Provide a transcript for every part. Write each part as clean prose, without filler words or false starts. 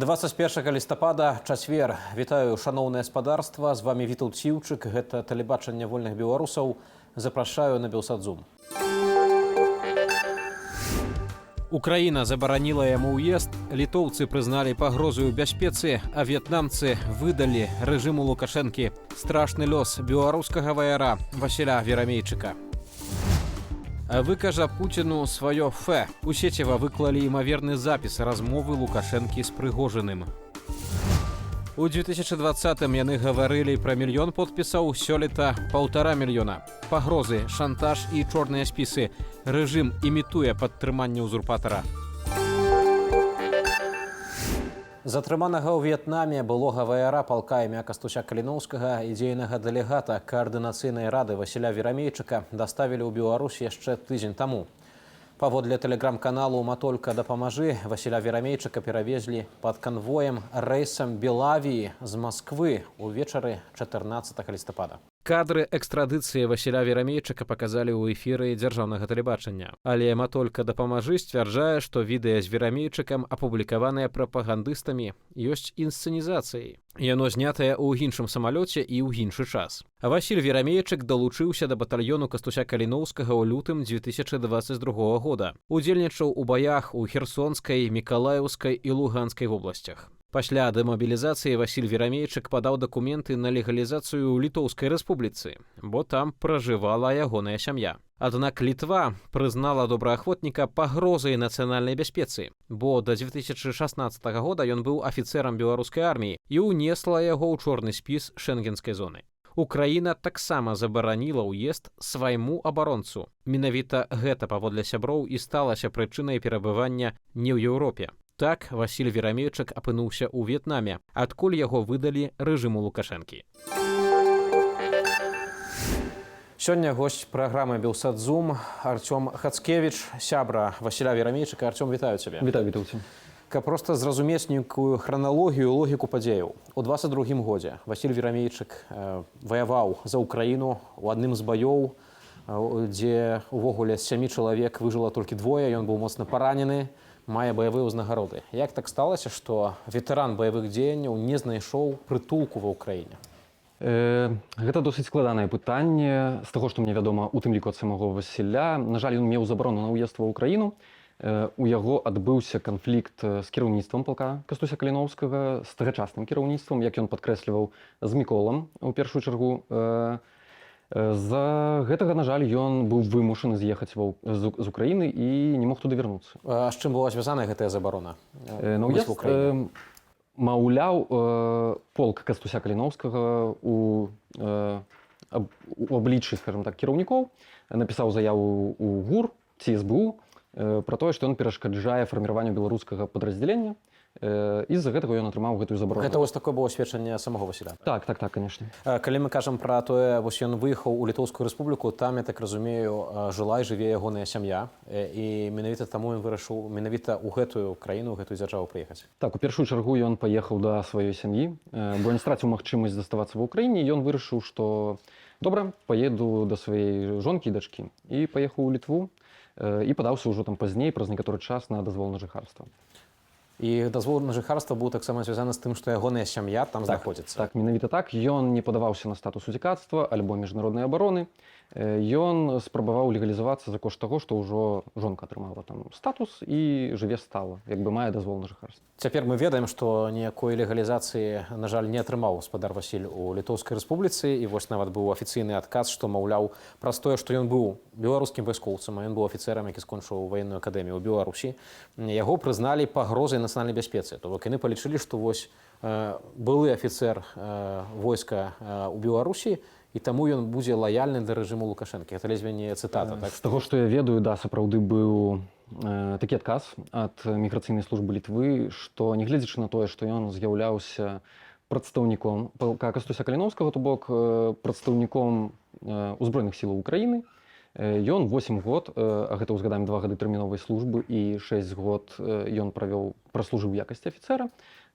21 лістапада, чацвер. Вітаю, шаноўнае спадарства. З вамі Вітаўт Сіўчык. Гэта тэлебачанне вольных беларусаў. Запрашаю на Белсат Зум. Украіна забараніла яму ўезд, літоўцы прызналі пагрозу бяспецы, а в'етнамцы выдалі рэжыму Лукашэнкі. Страшны лёс беларускага ваяра Васіля Верамейчыка. Выкажа Пуціну сваё фэ. У сеціва выклалі імаверны запіс размовы Лукашэнкі з Прыгожыным. У 2020 яны гаварылі пра мільён подпісаў, сёлета 1,5 мільёна. Пагрозы, шантаж і чорныя спісы. Рэжым імітуе падтрыманне ўзурпатара. Затрыманага ў В'етнаме былога ваяра палка імя Кастуся Каліноўскага, ідзейнага дэлегата Каардынацыйнай рады Васіля Верамейчыка даставілі ў Беларусь яшчэ тыдзень таму. Паводле тэлеграм-каналу «Матолька дапамажы», Васіля Верамейчыка перавезлі пад канвоем рэйсам Белавіі з Масквы ўвечары 14 лістапада. Кадры экстрадыцыі Васіля Верамейчыка паказалі ў эфіры дзяржаўнага тэлебачання. Але «Матолька дапамажы» сцвярджае, што відэа з Верамейчыкам, апублікаванае прапагандыстамі, ёсць інсцэнізацыяй. Яно знятае ў іншым самалёце і ў іншы час. Васіль Верамейчык далучыўся да батальёну Кастуся Каліноўскага ў лютым 2022 года. Удзельнічаў у баях у Херсонскай, Мікалаеўскай і Луганскай вобласцях. Пасля дэмабілізацыі Васіль Верамейчык падаў дакументы на легалізацыю ў Літоўскай Рэспубліцы, бо там пражывала ягоная сям'я. Аднак Літва прызнала добраахвотніка пагрозай нацыянальнай бяспецы, бо да 2016 года ён быў афіцэрам беларускай арміі, і ўнесла яго ў чорны спіс шэнгенскай зоны. Украіна таксама забараніла ўезд свайму абаронцу. Менавіта гэта, паводле сяброў, і сталася прычынай перабывання не ў Еўропе. Так Васіль Верамейчык апынуўся ў В'етнаме, адкуль яго выдалі рэжыму Лукашэнкі. Сёння госць праграмы Белсат Зум Арцём Хацкевіч, сябра Васіля Верамейчыка. Арцём, вітаю цябе. Вітаю, Вітаўце. Каб проста зразумець нейкую храналогію, логіку падзеяў. У 22 годзе Васіль Верамейчык ваяваў за Ўкраіну у адным з баёў, дзе увогуле з сямі чалавек выжыла толькі двое, ён быў моцна паранены, мае баявыя ўзнагароды. Як так сталася, што ветэран баявых дзеянняў не знайшоў прытулку ва Ўкраіне? Гэта досыць складанае пытанне. З таго, што мне вядома, у тым ліку ад самога Васіля, на жаль, ён меў забарону на ўезд ва Ўкраіну. У яго адбыўся канфлікт з кіраўніцтвам палка Кастуся Каліноўскага, з тагачасным кіраўніцтвам, як ён падкрэсліваў, з Міколам у першую чаргу. З-за гэтага, на жаль, ён быў вымушаны з'ехаць з Украіны і не мог туды вярнуцца. А з чым была звязана гэтая забарона? На Вось ўезд, в Украіну. Маўляў, полк Кастуся Каліноўскага у абліччы, скажем так, кіраўнікоў напісаў заяву ў ГУР ці СБУ пра тое, што ён перашкаджае фарміраванню беларускага падраздзялення. І з-за гэтага ён атрымаў гэтую забарону. Гэта вось такое было сведчанне самога Васіля. Так, конечно. Калі мы кажам пра тое, вось ён выехаў у Літоўскую Рэспубліку, там, я так разумею, жыла і жыве ягоная сям'я. І менавіта таму ён вырашыў менавіта ў гэтую краіну, у гэтую дзяржаву прыехаць. Так, у першую чаргу ён паехаў да сваёй сям'і, бо ён страціў магчымасць заставацца ва Ўкраіне. Ён вырашыў, што добра, паеду да сваёй жонкі і дачкі. І паехаў у Літву і падаўся ўжо там пазней, праз некаторы час, на дазвол на жыхарства. І дазвол на жыхарства быў таксама звязаны з тым, што ягоная сям'я там знаходзіцца. Так, менавіта так. Ён не падаваўся на статус уцікацтва альбо міжнароднай абароны. Ён спрабаваў легалізавацца за кошт таго, што ўжо жонка атрымала там статус і жыве стала, як бы мае дазвол на жыхарства. Цяпер мы ведаем, што ніякой легалізацыі, на жаль, не атрымаў спадар Васіль у Літоўскай Рэспубліцы, і вось нават быў афіцыйны адказ, што, маўляў, праз тое, што ён быў беларускім вайскоўцам, а ён быў афіцэрам, які скончыў ваенную акадэмію ў Беларусі, яго прызналі пагрозай нацыянальнай бяспецы. То бок яны палічылі, што вось былы афіцэр войска ў Беларусі, і таму ён будзе лаяльны да рэжыму Лукашэнкі. Гэта ледзьве не цытата, так? З таго, што я ведаю, да, сапраўды быў такі адказ ад міграцыйнай службы Літвы, што, нягледзячы на тое, што ён з'яўляўся прадстаўніком палка Кастуся Каліноўскага, то бок прадстаўніком узброеных сілаў Украіны, ён 8 год, а гэта, ўзгадаем, 2 гады тэрміновай службы і 6 год ён правёў, праслужыў у якасці афіцэра,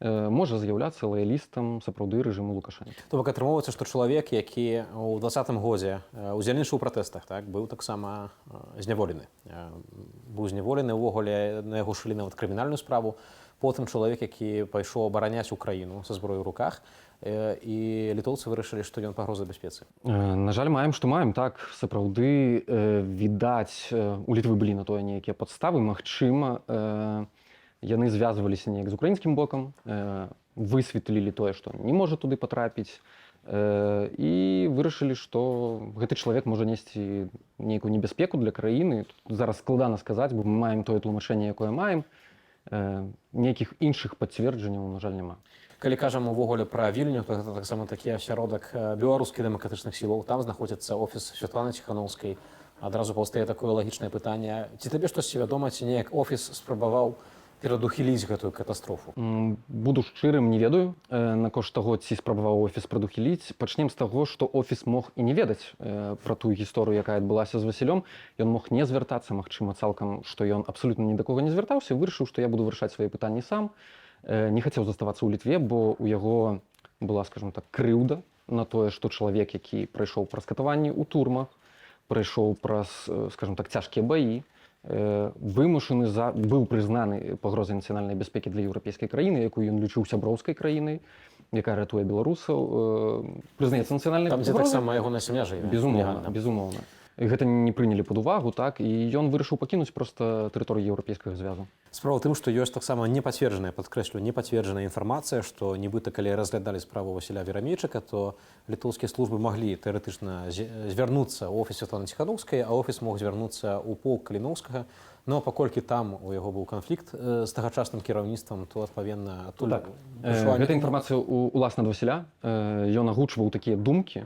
можа з'яўляцца лаялістам сапраўды рэжыму Лукашэнкі. То бок атрымоўваецца, што чалавек, які ў 20-м годзе удзельнічаў у пратэстах, так, быў таксама зняволены. Быў зняволены, увогуле на яго шылі нават крымінальную справу. Потым чалавек, які пайшоў абараняць Украіну са зброяй у руках, і літоўцы вырашылі, што ён пагроза бяспецы. На жаль, маем, што маем. Так, сапраўды, відаць, у Літвы былі на тое нейкія падставы. Магчыма, яны звязваліся неяк з украінскім бокам, высветлілі тое, што не можа туды патрапіць, і вырашылі, што гэты чалавек можа несці нейкую небяспеку для краіны. Тут зараз складана сказаць, бо мы маем тое тлумачэнне, якое маем. Нейкіх іншых пацверджанняў, на жаль, няма. Калі кажам увогуле пра Вільню, то гэта таксама такі асяродак беларускіх дэмакратычных сілаў. Там знаходзіцца офіс Святланы Ціханоўскай. Адразу паўстае такое лагічнае пытанне: ці табе штосьці вядома, ці неяк офіс спрабаваў перадухіліць гэтую катастрофу? Буду шчырым, не ведаю накошт таго, ці спрабаваў офіс прадухіліць. Пачнем з таго, што офіс мог і не ведаць пра тую гісторыю, якая адбылася з Васілём. Ён мог не звяртацца, магчыма цалкам, што ён абсалютна ні да кого не звяртаўся, вырашыў, што я буду вырашаць свае пытанні сам. Не хацеў заставацца ў Літве, бо у яго была, скажем так, крыўда на тое, што чалавек, які прайшоў праз катаванні ў турмах, прайшоў праз, скажем так, цяжкія баі, вымушаны за быў прызнаны пагрозай нацыянальнай бяспекі для еўрапейскай краіны, якую ён лічыў сяброўскай краінай, якая ратуе беларусаў, прызнаецца нацыянальнай Там, дзе пагрозай. таксама ягоная сям'я жыве Безумоўна, легальна. безумоўна. І гэта не прынялі пад увагу, так, і ён вырашыў пакінуць проста тэрыторыю Еўрапейскага звязу. Справа ў тым, што ёсць таксама непацверджаная, падкрэслю, непацверджаная інфармацыя, што нібыта, калі разглядалі справу Васіля Верамейчыка, то літоўскія службы маглі тэарэтычна звярнуцца ў офіс Святланы Ціханоўскай, а офіс мог звярнуцца ў полк Каліноўскага. Но паколькі там у яго быў канфлікт з тагачасным кіраўніцтвам, то, адпаведна, адтуль Так. прыйшла Гэта інфармацыя уласна ад Васіля. Ён агучваў такія думкі.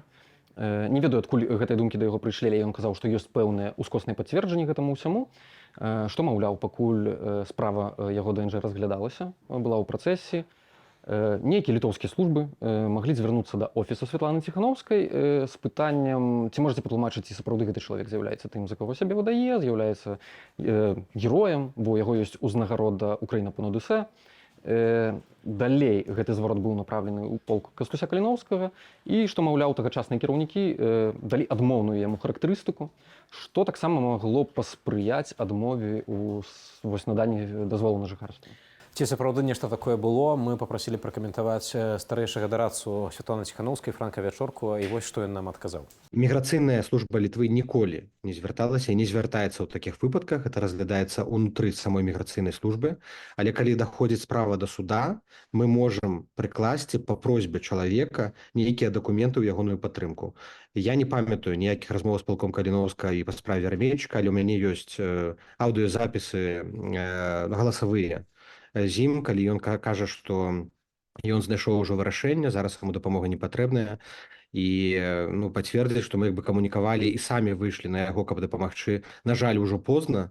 Не ведаю, адкуль гэтыя думкі да яго прыйшлі, але ён казаў, што ёсць пэўныя ускосныя пацверджанні гэтаму ўсяму, што, маўляў, пакуль справа яго ДНЖ разглядалася, была ў працэсе, нейкія літоўскія службы маглі звярнуцца да офіса Святланы Ціханоўскай з пытаннем, ці можаце патлумачыць, ці сапраўды гэты чалавек з'яўляецца тым, за каго сябе выдае, з'яўляецца героем, бо ў яго ёсць узнагарода «Украіна понад усе». Далей гэты зварот быў направлены ў полк Кастуся Каліноўскага, і што, маўляў, тагачасныя кіраўнікі далі адмоўную яму характарыстыку, што таксама магло паспрыяць адмове ў вось наданні дазволу на жыхарства. Ці сапраўды нешта такое было, мы папрасілі пракаментаваць старэйшага дарадцу Святланы Ціханоўскай Франка Вячорку, і вось што ён нам адказаў. Міграцыйная служба Літвы ніколі не звярталася і не звяртаецца ў такіх выпадках. Это разглядаецца ўнутры самой міграцыйнай службы. Але калі даходзіць справа да суда, мы можам прыкласці па просьбе чалавека нейкія дакументы ў ягоную падтрымку. Я не памятаю ніякіх размоў з палком Каліноўскага і па справе Верамейчыка, але ў мяне ёсць аўдыёзапісы галасавыя з ім, калі ён кажа, што ён знайшоў ужо вырашэнне, зараз яму дапамога не патрэбная, і ну, пацвердзіць, што мы як бы камунікавалі і самі выйшлі на яго, каб дапамагчы, на жаль, ужо позна.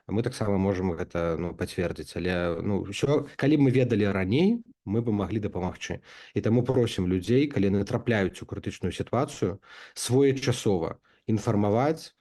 Мы таксама можам гэта, ну, пацвердзіць, але, ну, ўсё, калі б мы ведалі раней, мы бы маглі дапамагчы. І таму просім людзей, калі яны трапляюць у крытычную сітуацыю, своечасова інфармаваць,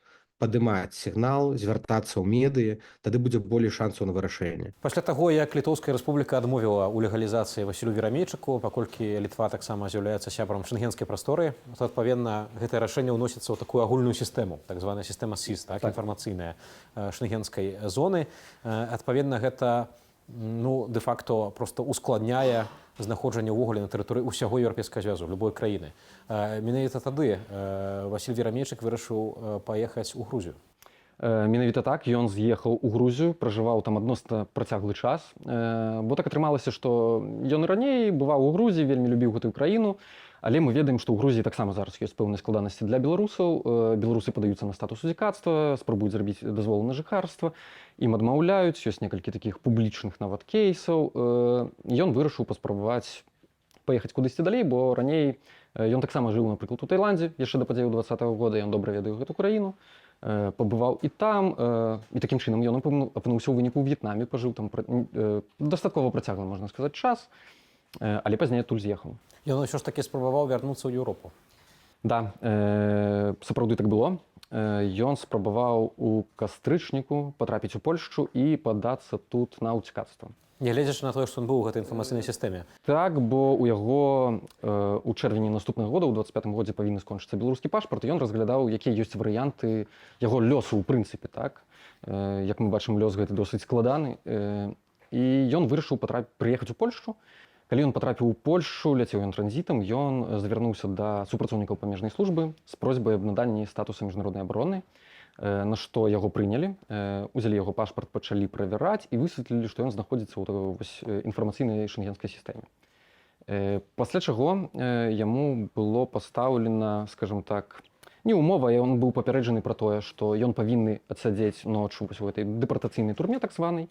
падымаць сігнал, звяртацца ў медыі, тады будзе болей шансаў на вырашэнне. Пасля таго, як Літоўская рэспубліка адмовіла ў легалізацыі Васілю Верамейчыку, паколькі Літва таксама з'яўляецца сябрам шэнгенскай прасторы, то, адпаведна, гэтае рашэнне ўносіцца ў такую агульную сістэму, так званая сістэма СІС, так, інфармацыйная шэнгенскай зоны. Адпаведна, гэта, ну, дэ-факто просто ускладняе знаходжанне ўвогуле на тэрыторыі ўсяго Еўрапейскага звязу любой краіны. Менавіта тады Васіль Верамейчык вырашыў паехаць у Грузію. Менавіта так, ён з'ехаў у Грузію, пражываў там адносна працяглы час, бо так атрымалася, што ён і раней бываў у Грузіі, вельмі любіў гэтую краіну, але мы ведаем, што ў Грузіі таксама зараз ёсць пэўныя складанасці для беларусаў. Беларусы падаюцца на статус уцікацтва, спрабуюць зрабіць дазвол на жыхарства, ім адмаўляюць, ёсць некалькі такіх публічных нават кейсаў. Ён вырашыў паспрабаваць паехаць кудысьці далей, бо раней ён таксама жыў, напрыклад, у Таіландзе яшчэ да падзеяў 20-го года, ён добра ведае гэту краіну. Пабываў і там, і такім чынам ён апынуўся ў выніку ў В'етнаме, пажыў там дастаткова працяглы, можна сказаць, час, але пазней адтуль з'ехаў. Ён ўсё ж такі спрабаваў вярнуцца ў Еўропу. Да, сапраўды так было. Ён спрабаваў у кастрычніку патрапіць у Польшчу і падацца тут на ўцікацтва. Нягледзячы на тое, што ён быў у гэтай інфармацыйнай сістэме. Так, бо у яго у чэрвені наступнага года, у 25 годзе, павінны скончыцца беларускі пашпарт, і ён разглядаў, якія ёсць варыянты яго лёсу ў прынцыпе, так. Як мы бачым, лёс гэты досыць складаны. І ён вырашыў прыехаць у Польшчу. Калі ён патрапіў у Польшчу, ляцеў ён транзітам, ён звярнуўся да супрацоўнікаў памежнай службы з просьбай аб наданні статуса міжнароднай абароны, на што яго прынялі, узялі яго пашпарт, пачалі правяраць і высветлілі, што ён знаходзіцца ў такой вось інфармацыйнай шэнгенскай сістэме. Пасля чаго яму было пастаўлена, скажем так, не умова, ён быў папярэджаны пра тое, што ён павінны адсядзець ноч вось у гэтай дэпартацыйнай турме так званай,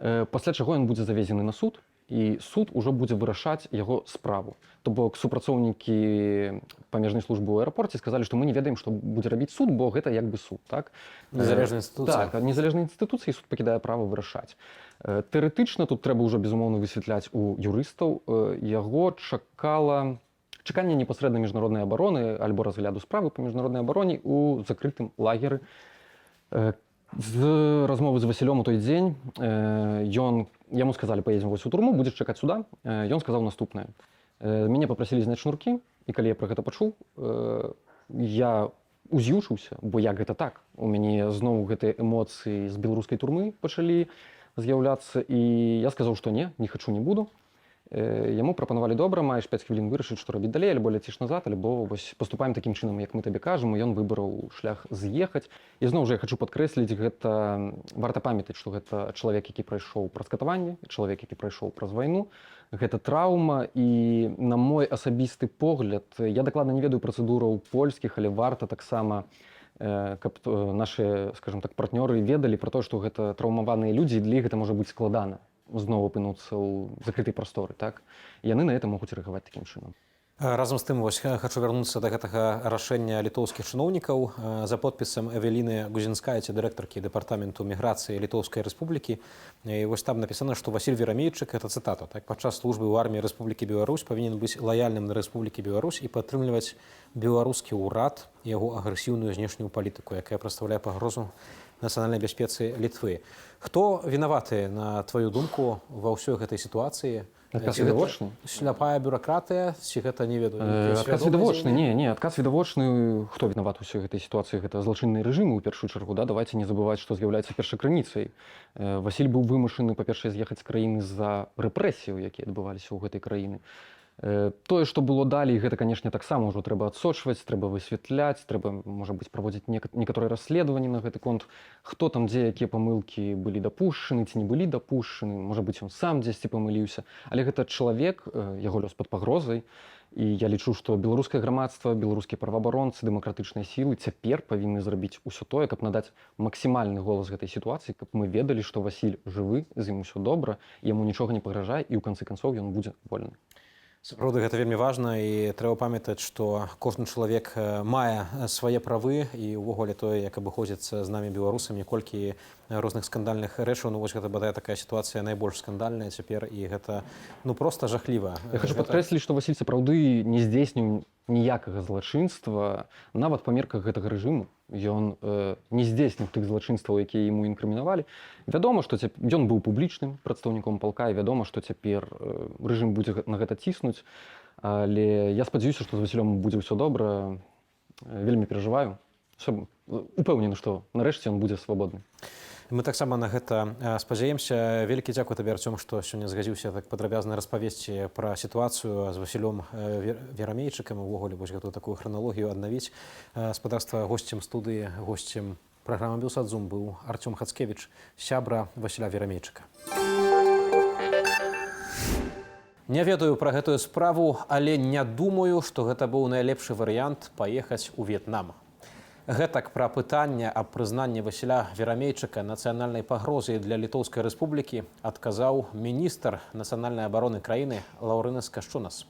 пасля чаго ён будзе завезены на суд, і суд ужо будзе вырашаць яго справу. То бок супрацоўнікі памежнай службы ў аэрапорце сказалі, што мы не ведаем, што будзе рабіць суд, бо гэта як бы суд, так? Незалежная інстытуцыя. Так, незалежная інстытуцыя, і суд пакідае права вырашаць. Тэарэтычна тут трэба ўжо, безумоўна, высвятляць у юрыстаў. Яго чакала чаканне непасрэдна міжнароднай абароны альбо разгляду справы па міжнароднай абароне ў закрытым лагеры. З размовы з Васілём у той дзень, яму сказалі: «Паедзем вось у турму, будзеш чакаць суда». Ён сказаў наступнае: «Мяне папрасілі зняць шнуркі, і калі я пра гэта пачуў, я уз'ючыўся, бо як гэта так? У мяне зноў гэтыя эмоцыі з беларускай турмы пачалі з'яўляцца, і я сказаў, што не, не хачу, не буду». Яму прапанавалі: «Добра, маеш 5 хвілін вырашыць, што рабіць далей: альбо ляціш назад, альбо вось паступаем такім чынам, як мы табе кажам». І ён выбраў шлях з'ехаць. І зноў жа я хачу падкрэсліць, гэта варта памятаць, што гэта чалавек, які прайшоў праз катаванне, чалавек, які прайшоў праз вайну, гэта траўма. І на мой асабісты погляд, я дакладна не ведаю працэдураў польскіх, але варта таксама, каб нашы, скажем так, партнёры ведалі пра тое, што гэта траўмаваныя людзі, і для іх гэта можа быць складана зноў апынуцца ў закрытай прасторы, так? Яны на это могуць рэагаваць такім чынам. Разам з тым, вось хачу вярнуцца да гэтага рашэння літоўскіх чыноўнікаў за подпісам Эвеліны Гузінскайце, дырэктаркі дэпартаменту міграцыі Літоўскай Рэспублікі. І вось там напісана, што Васіль Верамейчык, это цытата, так, падчас службы ў арміі Рэспублікі Беларусь павінен быць лаяльным на Рэспублікі Беларусь і падтрымліваць беларускі ўрад і яго агрэсіўную знешнюю палітыку, якая прадстаўляе пагрозу нацыянальнай бяспецы Літвы. Хто вінаваты, на тваю думку, ва ўсёй гэтай сітуацыі? Адказ Ці гэта відавочны. сляпая бюракратыя, ці гэта, не ведаю, нейкія Адказ свядомыя відавочны, дзеянні? Не, адказ відавочны, хто вінават у ўсёй гэтай сітуацыі. Гэта злачынныя рэжымы ў першую чаргу, да, давайте не забываць, што з'яўляецца першакрыніцай. Васіль быў вымушаны, па-першае, з'ехаць з краіны з-за рэпрэсіяў, якія адбываліся ў гэтай краіны. Тое, што было далей, гэта, канешне, таксама ўжо трэба адсочваць, трэба высвятляць, трэба, можа быць, праводзіць некаторыя расследаванні на гэты конт, хто там дзе якія памылкі былі дапушчаны ці не былі дапушчаны, можа быць, ён сам дзесьці памыліўся. Але гэта чалавек, яго лёс пад пагрозай. І я лічу, што беларускае грамадства, беларускія праваабаронцы, дэмакратычныя сілы цяпер павінны зрабіць усё тое, каб надаць максімальны голас гэтай сітуацыі, каб мы ведалі, што Васіль жывы, з ім усё добра, яму нічога не пагражае і ў канцы канцоў ён будзе вольны. Сапраўды, гэта вельмі важна, і трэба памятаць, што кожны чалавек мае свае правы, і ўвогуле тое, як абыходзіцца з намі, беларусамі, колькі розных скандальных рэчаў, ну вось гэта бадай такая сітуацыя найбольш скандальная цяпер, і гэта, ну, проста жахліва. Я хачу падкрэсліць, што Васіль сапраўды не здзейсніў ніякага злачынства нават па мерках гэтага рэжыму. Ён не здзейсніў тых злачынстваў, якія яму інкрымінавалі. Вядома, што ён быў публічным прадстаўніком палка, і вядома, што цяпер рэжым будзе на гэта ціснуць. Але я спадзяюся, што з Васілём будзе ўсё добра. Вельмі перажываю. Упэўнены, што нарэшце ён будзе свабодны. Мы таксама на гэта спадзяемся. Вялікі дзякуй табе, Арцём, што сёння згадзіўся так падрабязна распавесці пра сітуацыю з Васілём Верамейчыкам, увогуле вось гэтую такую храналогію аднавіць. Спадарства, госцем студыі, госцем праграмы Белсат Зум быў Арцём Хацкевіч, сябра Васіля Верамейчыка. Не ведаю пра гэтую справу, але не думаю, што гэта быў найлепшы варыянт паехаць у В'етнам. Гэтак пра пытанне аб прызнанні Васіля Верамейчыка нацыянальнай пагрозай для Літоўскай Рэспублікі адказаў міністр нацыянальнай абароны краіны Лаўрынас Кашчунас.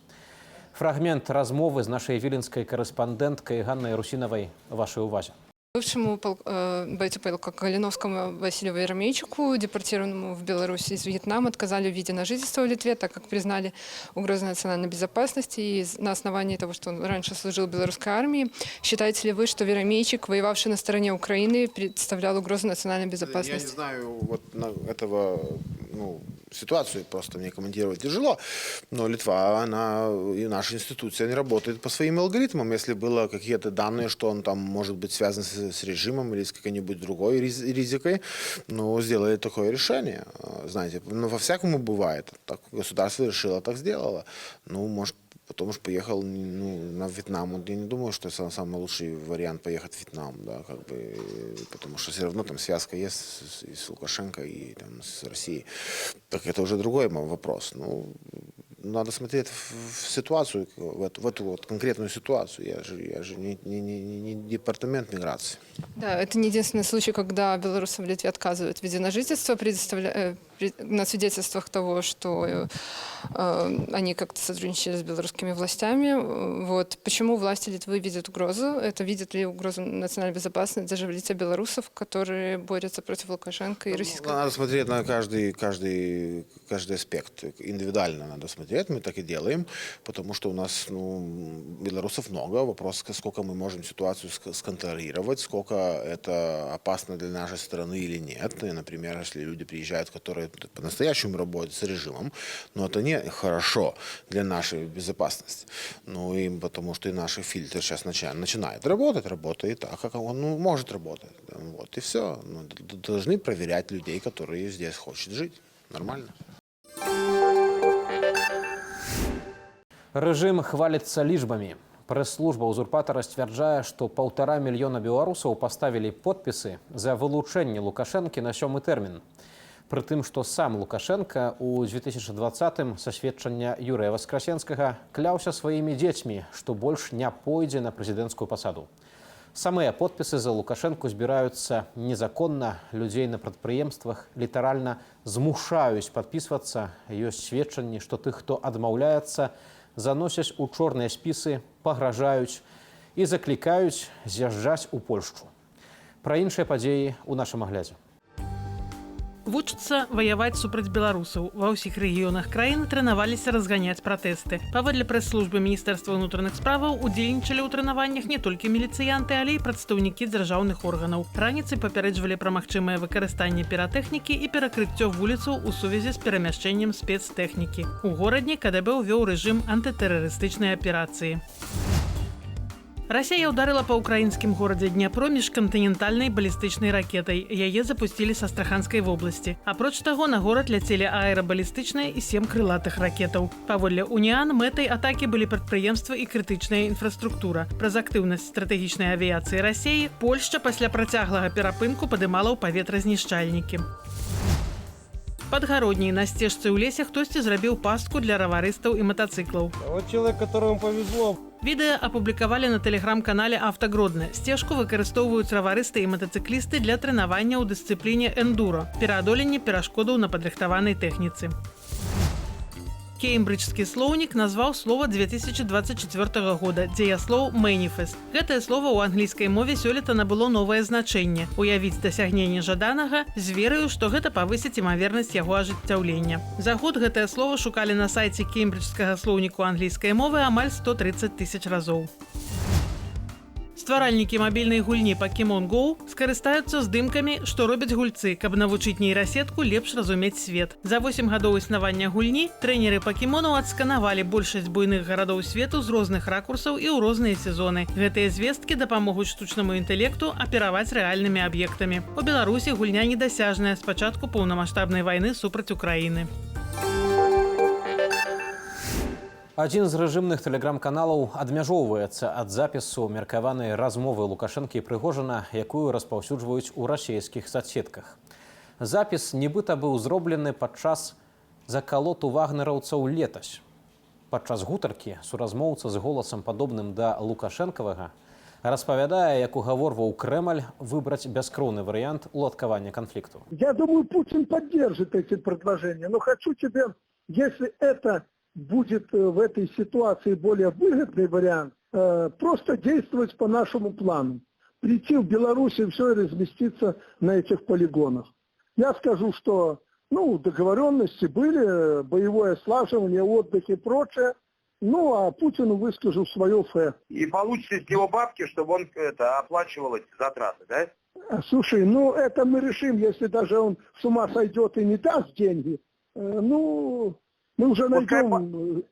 Фрагмент размовы з нашай віленскай карэспандэнткай Ганнай Русінавай вашай увазе. Бывшему бойцу полка Калиновскому Василию Веремейчику, депортированному в Беларусь из Вьетнама, отказали в виде на жительство в Литве, так как признали угрозу национальной безопасности и на основании того, что он раньше служил в белорусской армии. Считаете ли вы, что Веремейчик, воевавший на стороне Украины, представлял угрозу национальной Я не безопасности? знаю вот этого, ну, Ситуацию просто мне комментировать тяжело, но Литва, она и наша институция не работает по своим алгоритмам. Если было какие-то данные, что он там может быть связан с режимом или с какой-нибудь другой ризикой, ну, сделали такое решение. Знаете, ну, во-всякому бывает. Так государство решило, так сделало. Ну, может, потом уж поехал, ну, на Вьетнам. Я не думаю, что это самый лучший вариант поехать в Вьетнам, да, как бы, потому что все равно там связка есть и с Лукашенко, и там с Россией. Так это уже другой вопрос. Ну, надо смотреть в ситуацию, в эту вот конкретную ситуацию. Я же не департамент миграции. Да, это не единственный случай, когда белорусам в Литве отказывают в виде на жительство, на свидетельствах того, что они как-то сотрудничали с белорусскими властями. Вот. Почему власти Литвы видят угрозу? Это видят ли угрозу национальной безопасности даже в лице белорусов, которые борются против Лукашенко и российской? Ну, надо смотреть на каждый аспект. Индивидуально надо смотреть. Мы так и делаем, потому что у нас, ну, белорусов много. Вопрос, сколько мы можем ситуацию сконтролировать, сколько это опасно для нашей страны или нет. И, например, если люди приезжают, которые по-настоящему работают с режимом, но это не хорошо для нашей безопасности. Ну и потому что и наш фильтр сейчас начинает работать, работает так, как он, ну, может работать. Вот и все. Ну, должны проверять людей, которые здесь хотят жить. Нормально. Рэжым хваліцца лічбамі. Прэс-служба узурпатара сцвярджае, што 1,5 мільёна беларусаў паставілі подпісы за вылучэнне Лукашэнкі на сёмы тэрмін. Прытым, што сам Лукашэнка ў 2020 са сведчання Юрыя Васкрасенскага кляўся сваімі дзецьмі, што больш не пойдзе на прэзідэнцкую пасаду. Самыя подпісы за Лукашэнку збіраюцца незаконна, людзей на прадпрыемствах літаральна змушаюць падпісвацца. Ёсць сведчанні, што тых, хто адмаўляецца, заносяць у чорныя спісы, пагражаюць і заклікаюць з'язджаць у Польшчу. Пра іншыя падзеі ў нашым аглядзе. Вучацца ваяваць супраць беларусаў. Ва ўсіх рэгіёнах краіны трэнаваліся разганяць пратэсты. Паводле прэс-службы міністэрства ўнутраных справаў, удзельнічалі ў трэнаваннях не толькі міліцыянты, але і прадстаўнікі дзяржаўных органаў. Раніцай папярэджвалі пра магчымае выкарыстанне піратэхнікі і перакрыццё вуліцаў у сувязі з перамяшчэннем спецтэхнікі. У Горадні КДБ ўвёў рэжым антытэрарыстычнай аперацыі. Расія ўдарыла па ўкраінскім горадзе Дняпро міжкантынентальнай балістычнай ракетай. Яе запусцілі з Астраханскай вобласці. Апроч таго, на горад ляцелі аэрабалістычныя і сем крылатых ракетаў. Паводле УНІАН, мэтай атакі былі прадпрыемствы і крытычная інфраструктура. Праз актыўнасць стратэгічнай авіяцыі Расеі Польшча пасля працяглага перапынку падымала ў паветра знішчальнікі. Пад Гародняй на сцежцы ў лесе хтосьці зрабіў пастку для раварыстаў і матацыклаў. Вот человек, которому повезло. Відэа апублікавалі на тэлеграм-канале «Аўтагродна». Сцежку выкарыстоўваюць раварысты і матацыклісты для трэнавання ў дысцыпліне эндуро, пераадоленне перашкодаў на падрыхтаванай тэхніцы. Кеймбрыджскі слоўнік назваў слова 2024 года дзеяслоў «мэніфест». Гэтае слово ў англійскай мове сёлета набыло новае значэнне: уявіць дасягненне жаданага з вераю, што гэта павысіць імавернасць яго ажыццяўлення. За год гэтае слово шукалі на сайце кеймбрыджскага слоўніку англійскай мовы амаль 130 тысяч разоў. Стваральнікі мабільнай гульні Pokemon Go скарыстаюцца здымкамі, што робяць гульцы, каб навучыць нейрасетку лепш разумець свет. За 8 гадоў існавання гульні трэнеры пакемонаў адсканавалі большасць буйных гарадоў свету з розных ракурсаў і ў розныя сезоны. Гэтыя звесткі дапамогуць штучнаму інтэлекту апераваць рэальнымі аб'ектамі. У Беларусі гульня недасяжная з пачатку паўнамасштабнай вайны супраць Украіны. Адзін з рэжымных тэлеграм-каналаў адмяжоўваецца ад запісу меркаванай размовы Лукашэнкі і Прыгожына, якую распаўсюджваюць у расійскіх сацсетках. Запіс нібыта быў зроблены падчас закалоту вагнераўцаў летась. Падчас гутаркі суразмоўца з голасам, падобным да лукашэнкавага, распавядае, як угаворваў Крэмль выбраць бяскроўны варыянт уладкавання канфлікту. Я думаю, Путин поддержит эти предложения. Но хочу тебе, если это будет в этой ситуации более выгодный вариант, просто действовать по нашему плану. Прийти в Беларусь и все, и разместиться на этих полигонах. Я скажу, что, ну, договоренности были, боевое слаживание, отдых и прочее. Ну, а Путину выскажу свое фе. И получите с него бабки, чтобы он это оплачивал эти затраты, да? Слушай, ну это мы решим, если даже он с ума сойдет и не даст деньги. Ну, мы уже Пускай найдем,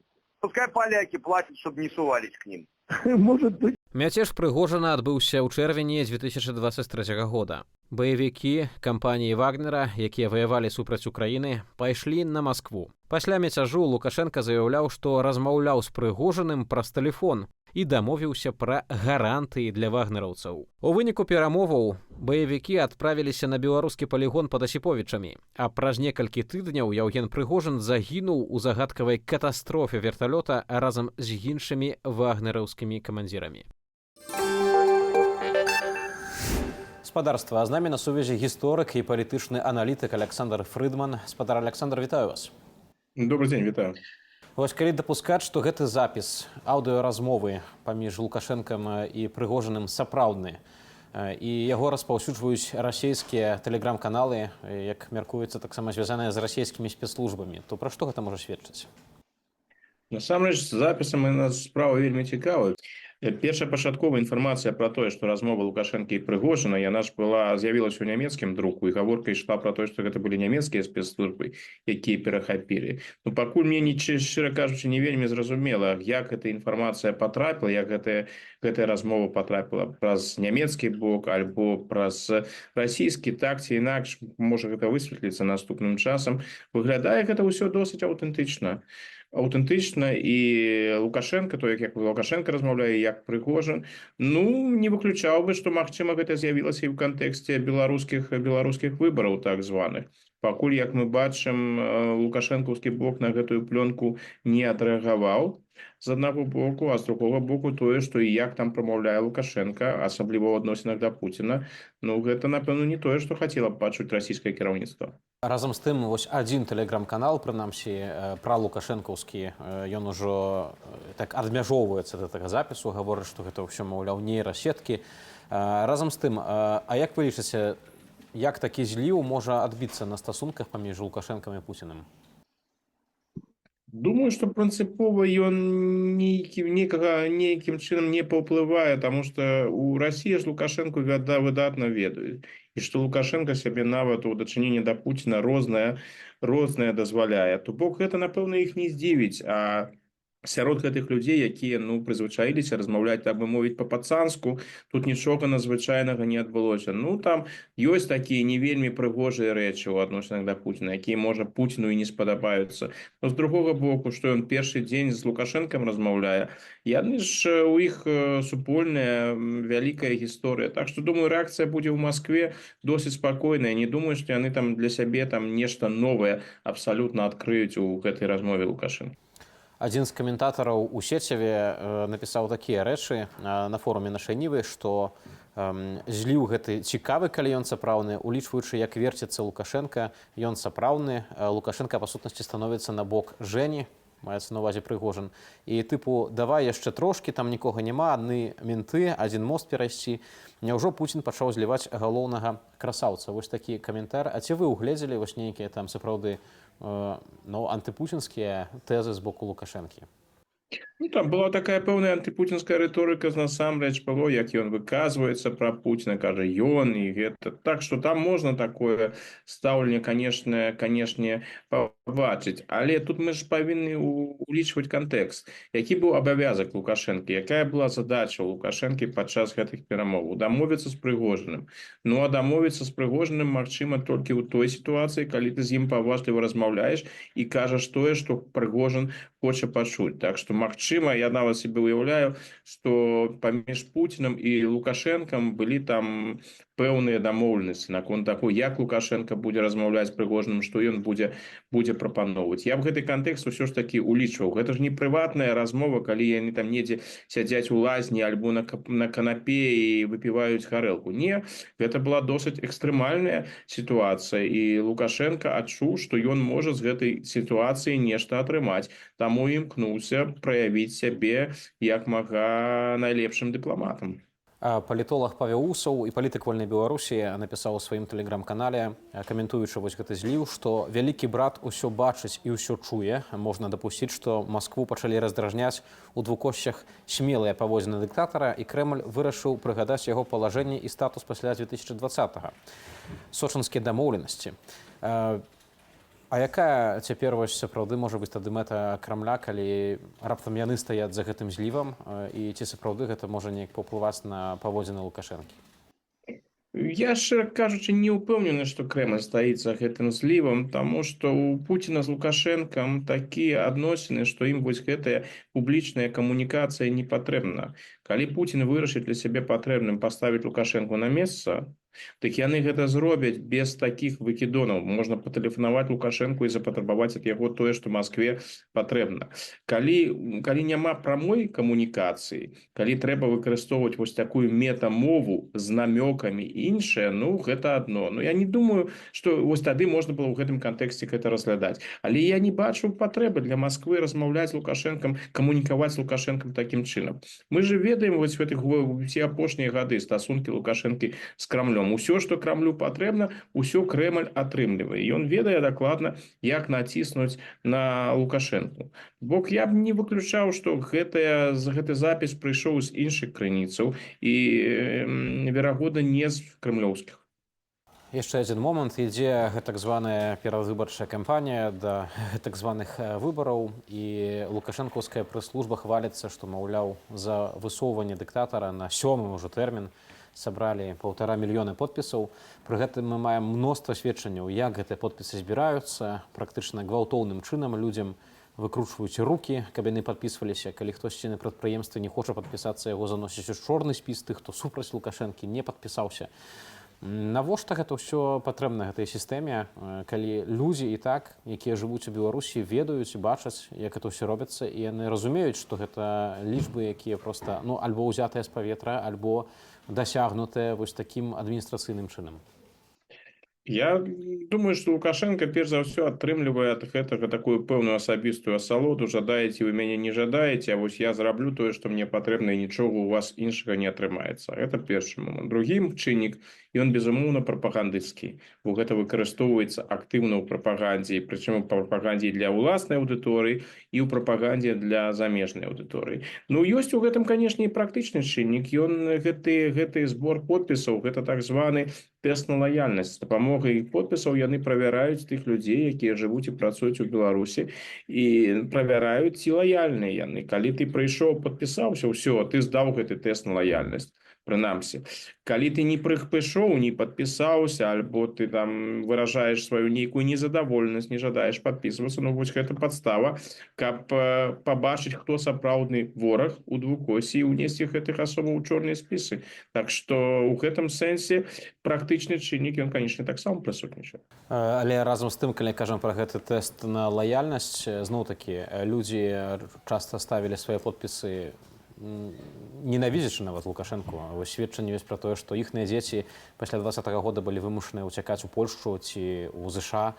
Пускай поляки платят, чтобы не сувались к ним. Может быть, Мяцеж Прыгожына адбыўся ў чэрвені 2023 года. Баевікі кампаніі Вагнера, якія ваявалі супраць Украіны, пайшлі на Маскву. Пасля мяцяжу Лукашэнка заяўляў, што размаўляў з Прыгожыным праз тэлефон і дамовіўся пра гарантыі для вагнераўцаў. У выніку перамоваў баевікі адправіліся на беларускі палігон пад Асіповічамі, а праз некалькі тыдняў Яўген Прыгожын загінуў у загадкавай катастрофе верталёта разам з іншымі вагнераўскімі камандзірамі. Спадарства, а з намі на сувязі гісторык і палітычны аналітык Аляксандр Фрыдман. Спадар Аляксандр, вітаю вас. Добры дзень, вітаю. Вось калі дапускаць, што гэты запіс аўдыёразмовы паміж Лукашэнкам і Прыгожыным сапраўдны і яго распаўсюджваюць расійскія тэлеграм-каналы, як мяркуецца, таксама звязаныя з расійскімі спецслужбамі, то пра што гэта можа сведчыць? Насамрэч, з запісам у нас справа вельмі цікавая. Першапачатковая інфармацыя пра тое, што размова Лукашэнкі і Прыгожына, яна ж была з'явілася ў нямецкім друку, і гаворка ішла пра тое, што гэта былі нямецкія спецслужбы, якія перахапілі. Ну, пакуль мне не, шчыра кажучы, не вельмі зразумела, як эта інфармацыя патрапіла, як гэтая размова патрапіла праз нямецкі бок альбо праз расійскі. Так ці інакш, можа, гэта высветліцца наступным часам. Выглядае гэта ўсё досыць аўтэнтычна, і Лукашэнка, то як Лукашэнка размаўляе, як Прыгожын, ну, не выключаў бы, што, магчыма, гэта з'явілася і ў кантэксце беларускіх выбараў так званых. Пакуль, як мы бачым, лукашэнкаўскі бок на гэтую плёнку не адрэагаваў з аднаго боку, а з другога боку тое, што і як там прамаўляе Лукашэнка, асабліва ў адносінах да Пуціна, ну, гэта, напэўна, не тое, што хацела б пачуць расійскае кіраўніцтва. Разам з тым, вось адзін тэлеграм-канал, прынамсі, пралукашэнкаўскі, ён ужо так адмяжоўваецца ад гэтага запісу, гаворыць, што гэта ўсё, маўляў, нейрасеткі. Разам з тым, а як вы лічыце, як такі зліў можа адбіцца на стасунках паміж Лукашэнкам і Пуціным? Думаю, што прынцыпова ён нейкім чынам не паўплывае, таму што у Расіі ж Лукашэнку выдатна ведаюць. І што Лукашэнка сябе нават у дачыненні да Пуціна рознае дазваляе. То бок гэта, напэўна, іх не здзівіць, а сярод гэтых людзей, якія, ну, прызвычаіліся размаўляць, так бы мовіць, па-пацанску, тут нічога надзвычайнага не адбылося. Ну, там ёсць такія не вельмі прыгожыя рэчы ў адносінах да Пуціна, якія, можа, Пуціну і не спадабаюцца. Но з другога боку, што ён першы дзень з Лукашэнкам размаўляе, яны ж у іх супольная вялікая гісторыя. Так што, думаю, рэакцыя будзе ў Маскве досыць спакойная. Не думаю, што яны там для сябе там нешта новае абсалютна адкрыюць у гэтай размове Лукашэнкі. Адзін з каментатараў у сеціве напісаў такія рэчы на форуме «Нашай Нівы», што зліў гэты цікавы, калі ён сапраўдны, улічваючы, як верціцца Лукашэнка, ён сапраўдны. Лукашэнка па сутнасці становіцца на бок Жэні, маецца на увазе Прыгожын. І тыпу, давай яшчэ трошкі, там нікога няма, адны менты, адзін мост перайсці. Няўжо Пуцін пачаў зліваць галоўнага красаўца? Вось такі каментар. А ці вы ўгледзелі вось нейкія там сапраўды ну, антыпуцінскія тэзы з боку Лукашэнкі? Ну, там была такая пэўная антыпуцінская рыторыка насамрэч было, як ён выказваецца пра Пуціна, кажа, ён і гэта. Так што там можна такое стаўленне, канешне, пабачыць. Але тут мы ж павінны улічваць кантэкст. Які быў абавязак Лукашэнкі, якая была задача ў Лукашэнкі падчас гэтых перамоваў? Дамовіцца з Прыгожыным. Ну, а дамовіцца з Прыгожыным магчыма толькі ў той сітуацыі, калі ты з ім паважліва размаўляеш і кажаш тое, што Прыгожын хоча пачуць. Так што, магчыма, я нават себе уяўляю, што паміж Пуціным і Лукашэнкам былі там пэўныя дамоўленасці наконт таго, як Лукашэнка будзе размаўляць з Прыгожыным, што ён будзе прапаноўваць. Я б гэты кантэкст усё ж такі улічваў. Гэта ж не прыватная размова, калі яны там недзе сядзяць у лазні альбо на канапе і выпіваюць гарэлку. Не, гэта была досыць экстрэмальная сітуацыя, і Лукашэнка адчуў, што ён можа з гэтай сітуацыі нешта атрымаць. Таму імкнуўся праявіць сябе як мага найлепшым дыпламатам. Палітолаг Павел Усаў і палітык «Вольнай Беларусі» напісаў у сваім тэлеграм-канале, каментуючы вось гэты зліў, што вялікі брат усё бачыць і ўсё чуе. Можна дапусціць, што Маскву пачалі раздражняць у двукоссях смелыя паводзіны дыктатара, і Крэмль вырашыў прыгадаць яго палажэнне і статус пасля 2020. Сочынскія дамоўленасці. А якая цяпер вось сапраўды можа быць тады мэта Крамля, калі раптам яны стаяць за гэтым злівам, і ці сапраўды гэта можа неяк паўплываць на паводзіны Лукашэнкі? Я, шчыра кажучы, не ўпэўнены, што Крэмль стаіць за гэтым злівам, таму што у Пуціна з Лукашэнкам такія адносіны, што ім вось гэтая публічная камунікацыя не патрэбна. Калі Пуцін вырашыць для сябе патрэбным паставіць Лукашэнку на месца, дык яны гэта зробяць без такіх выкідонаў. Можна патэлефанаваць Лукашэнку і запатрабаваць ад яго тое, што Маскве патрэбна. Калі няма прамой камунікацыі, калі трэба выкарыстоўваць вось такую метамову з намёкамі і іншае, ну, гэта адно. Но я не думаю, што вось тады можна было ў гэтым кантэксце гэта разглядаць. Але я не бачу патрэбы для Масквы размаўляць з Лукашэнкам, камунікаваць з Лукашэнкам такім чынам. Мы же ведаем вось в гэтых усе апошнія гады стасункі Лукашэнкі з Крамлём. Усё, што Крамлю патрэбна, усё Крэмль атрымлівае. Ён ведае дакладна, як націснуць на Лукашэнку. Бок я б не выключаў, што гэты запіс прыйшоў з іншых крыніцаў і, верагодна, не з крамлёўскіх. Яшчэ адзін момант: ідзе гэтак званая перадвыбарчая кампанія да гэтак званых выбараў, і лукашэнкаўская прэс-служба хваліцца, што, маўляў, за высоўванне дыктатара на сёмы ўжо тэрмін сабралі 1,5 мільёна подпісаў. Пры гэтым мы маем мноства сведчанняў, як гэтыя подпісы збіраюцца: практычна гвалтоўным чынам людзям выкручваюць рукі, каб яны падпісваліся. Калі хтосьці на прадпрыемстве не хоча падпісацца, яго заносіць у чорны спіс тых, хто супраць Лукашэнкі не падпісаўся. Навошта гэта ўсё патрэбна гэтай сістэме, калі людзі і так, якія жывуць у Беларусі, ведаюць і бачаць, як это ўсё робіцца, і яны разумеюць, што гэта лічбы, якія проста, ну, альбо ўзятыя з паветра, альбо дасягнутыя вось такім адміністрацыйным чынам? Я думаю, што Лукашэнка перш за ўсё атрымлівае ад гэтага такую пэўную асабістую асалоду: жадаеце вы мяне, не жадаеце, а вось я зраблю тое, што мне патрэбна, і нічога у вас іншага не атрымаецца. Гэта першы момант. Другі чыннік, ён, безумоўна, прапагандысцкі, бо гэта выкарыстоўваецца актыўна ў прапагандзе, прычым у прапагандзе для ўласнай аўдыторыі і ў прапагандзе для замежнай аўдыторыі. Ну, ёсць у гэтым, канешне, і практычны чыннік. Ён гэты збор подпісаў — гэта так званы тэст на лаяльнасць. З дапамогай подпісаў яны правяраюць тых людзей, якія жывуць і працуюць у Беларусі, і правяраюць, ці лаяльныя яны. Калі ты прыйшоў, падпісаўся, ўсё, ты здаў гэты тэст на лаяльнасць, прынамсі. Калі ты не прыйшоў, не падпісаўся, альбо ты там выражаеш сваю нейкую незадаволенасць, не жадаеш падпісвацца, ну вось гэта падстава, каб пабачыць, хто сапраўдны вораг у двукоссі, і ўнесці гэтых асобаў у чорныя спісы. Так што ў гэтым сэнсе практычны чыннік, ён, канешне, таксама прысутнічае. Але разам з тым, калі кажам пра гэты тэст на лаяльнасць, зноў-такі людзі часта ставілі свае подпісы, ненавідзячы нават Лукашэнку. Вось сведчанне ёсць пра тое, што іхныя дзеці пасля 20-го года былі вымушаныя ўцякаць у Польшчу ці ў ЗША.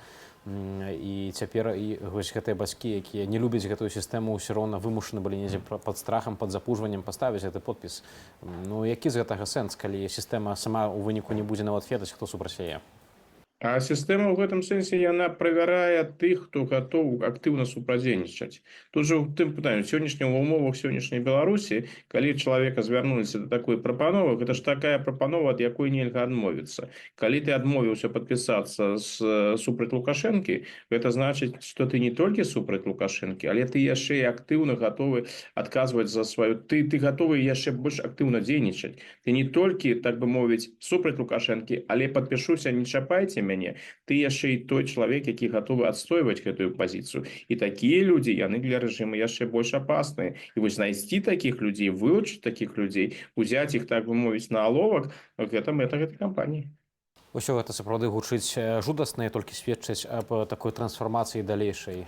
І цяпер і вось гэтыя бацькі, якія не любяць гэтую сістэму, ўсё роўна вымушаны былі недзе пад страхам, пад запужваннем паставіць гэты подпіс. Ну, які з гэтага сэнс, калі сістэма сама ў выніку не будзе нават ведаць, хто супраць яе? А сістэма ў гэтым сэнсе, яна правярае тых, хто гатоў актыўна супрацьдзейнічаць. Тут жа ў тым пытанні сённяшняга, ва умовах сённяшняй Беларусі, калі чалавека звярнуліся да такой прапановы, гэта ж такая прапанова, ад якой нельга адмовіцца. Калі ты адмовіўся падпісацца з супраць Лукашэнкі, гэта значыць, што ты не толькі супраць Лукашэнкі, але ты яшчэ і актыўна гатовы адказваць за сваю, ты гатовы яшчэ больш актыўна дзейнічаць. Ты не толькі, так бы мовіць, супраць Лукашэнкі, але падпішуся, не чапайце мяне. Ты яшчэ і той чалавек, які гатовы адстойваць гэтую пазіцыю. І такія людзі, яны для рэжыма яшчэ больш апасныя. І вось знайсці такіх людзей, вылучыць такіх людзей, узяць іх, так бы мовіць, на аловак — гэта мэта гэтай кампаніі. Усё гэта сапраўды гучыць жудасна і толькі сведчыць аб такой трансфармацыі далейшай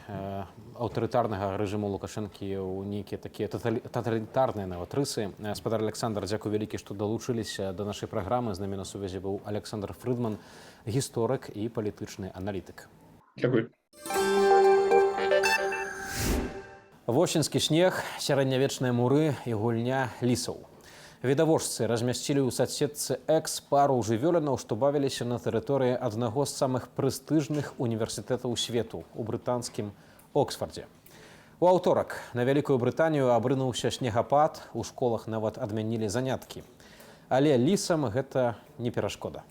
аўтарытарнага рэжыму Лукашэнкі ў нейкія такія таталітарныя нават рысы. Спадар Аляксандр, дзякуй вялікі, што далучыліся да нашай праграмы. З намі на сувязі быў Аляксандр Фрыдман, гісторык і палітычны аналітык. Дзякуй. Восеньскі снег, сярэднявечныя муры і гульня лісаў. Відавочцы размясцілі ў сацсетцы X пару жывёлінаў, што бавіліся на тэрыторыі аднаго з самых прэстыжных універсітэтаў свету у брытанскім Оксфордзе. У аўторак на Вялікую Брытанію абрынуўся снегапад, у школах нават адмянілі заняткі. Але лісам гэта не перашкода.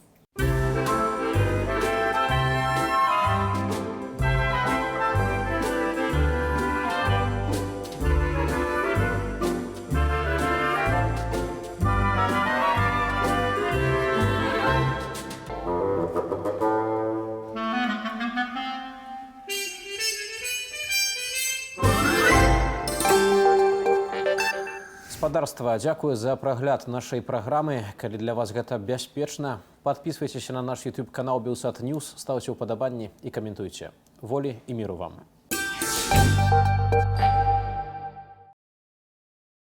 Спадарства, дзякую за прагляд нашай праграмы. Калі для вас гэта бяспечна, падпісвайцеся на наш YouTube канал Белсат Ньюс, стаўце ўпадабанні і каментуйце. Волі і міру вам.